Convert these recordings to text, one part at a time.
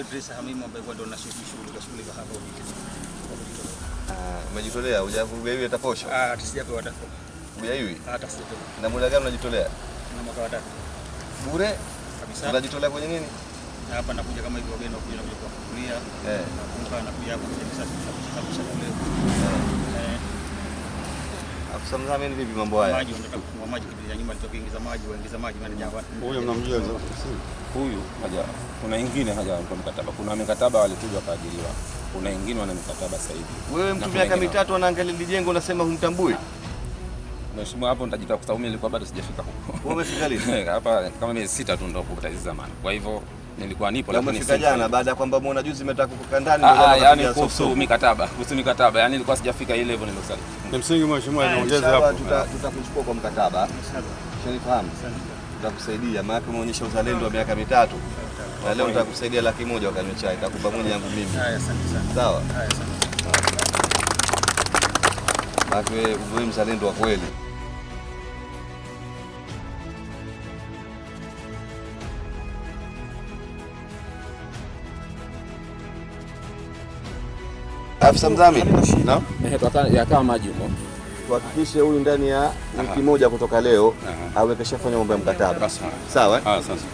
Idris Hamimu ambaye kwa ndo nashughulika shughulika hapa kwa kujitolea. Ah, umejitolea, hujagaiwi hata posho? Ah, hata sijapewa hata Hugaiwi? hata sijapewa. Na muda gani unajitolea? Na mwaka wa tatu. Bure? Kabisa. Unajitolea kwenye nini? Na hapa nakuja kama hivi wageni wakuja nakuja kuwafungulia. Nakumbuka nakuja hapa kuja kusafisha kule. Afisa mdhamini, vipi mambo haya? Maji wanataka kufungua maji kipindi cha nyuma alitokiingiza maji, waingiza maji maana jangwani. Huyu mnamjua Huyu haja, kuna ingine haja kwa mkataba. Kuna mikataba walikuja wakaajiriwa, kuna ingine wana mikataba sasa hivi. Wewe Na mtu kuna miaka wengine mitatu anaangalia lile jengo unasema humtambui? Mheshimiwa, hapo nitajitoa kwa sababu mimi nilikuwa bado sijafika huko. Wewe umefika lini? Hapa kama miezi 6 tu ndio kupata zamana. Kwa hivyo nilikuwa nipo Na lakini umefika jana baada ya kwamba muona juzi umetaka kukaa ndani Ah, ndio ah, jana yani ukapiga kuhusu soft. mikataba, kuhusu mikataba, yani nilikuwa sijafika ile level nilosali. Kimsingi mheshimiwa, niongeze Sawa, hapo. tutakuchukua kwa mkataba. Ushanifahamu? Tutakusaidia maana umeonyesha uzalendo wa miaka mitatu. Na leo nitakusaidia 100,000 wakanywa chai, nitakupa moja yangu mimi. Haya, asante sana. Sawa? Haya, asante. Maana wewe mzalendo wa kweli. Afisa mdhamini, Naam. Yakawa maji huko. tuhakikishe huyu ndani ya wiki moja kutoka leo Aha. awe kashafanya mambo ya mkataba. Basi. Sawa? eh? Ah, sasa.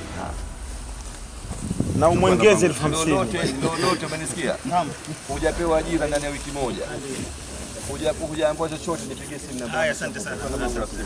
Na umwongeze 50,000. Lolote, lolote umenisikia? Naam. Hujapewa ajira ndani ya wiki moja. Hujaambiwa chochote, nipigie simu namba. Haya, asante sana. Asante.